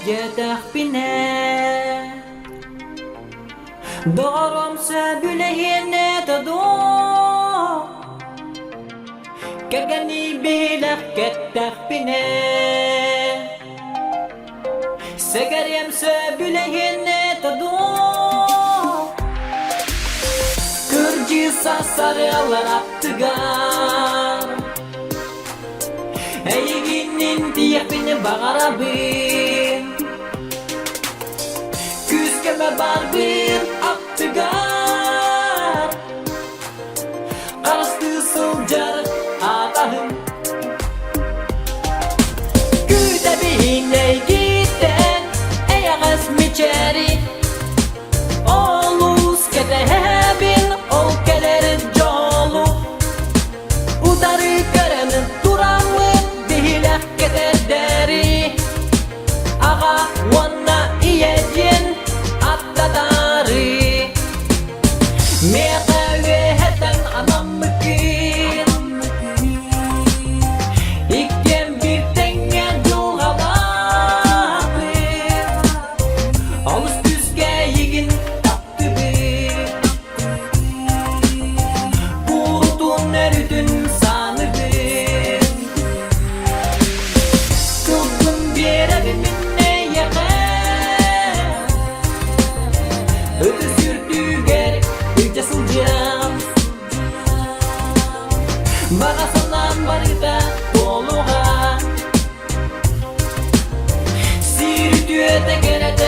диэтэхпинэ Доҕорум сөбүлэһиэн этэ дуо Кэргэни биһилэх кэттэхпинэ Сэгэриэм сөбүлэһиэн этэ дуо Кырдьыса сарыалар аттыгар Эйигиннин тиийэхпинэ баҕарабын Күүскэбэ барбын аттыгар Харыстыы сылдьар атаһым Күүтэбин эйгиттэн эйэҕэс мичээри Олус кэтэһэбин ол кэлэр дьолу Утары көрөн тураммын биһилэх кэтэрдэри Аҕа уонна ийэ диэн аттатаары Миэхэ үөһэттэн анаммыккын Иккиэн биир тэҥҥэ дьылҕалаахпын Олус күүскэ эйигин таптыыбын Куурутун өрүтүн саныыбын Тылбын биэрэбин мин эйиэхэ Ытыс үрдүгэр илдьэ сылдьыам Баҕа санаам барыта туолуоҕа Сир үтүөтэ кэрэтэ.